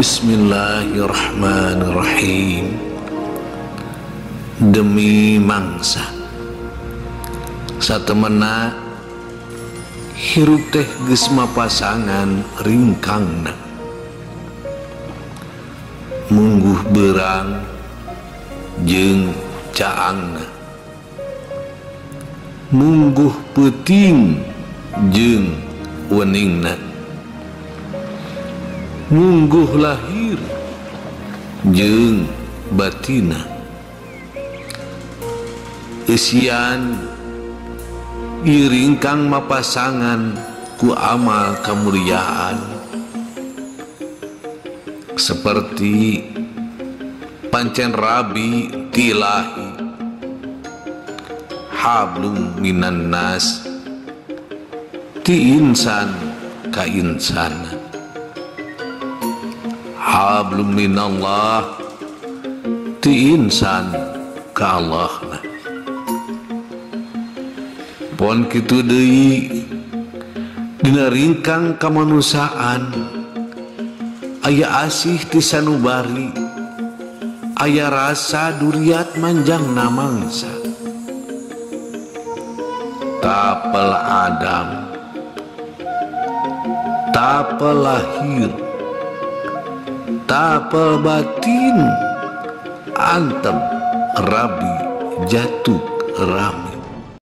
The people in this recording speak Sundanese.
Bismillahirrahmanirrahim. Demi mangsa satemena hirup teh geus mapasangan ringkangna, mungguh berang jeung caangna, mungguh peuting jeung weningna, mungguh lahir jeung batina. Eusian iringkang mapasangan ku amal kamuliaan, seperti pancen rabi tilahi hablum minan nas ti insan ka insana, hablum minallah ti insan ka Allahna. Pon kitu deui dina ringkang kamanusiaan aya asih ti sanubari, aya rasa duriat manjangna mangsa. Tapel Adam, tapel lahir, tapel batin, antem rabi jatuh rami.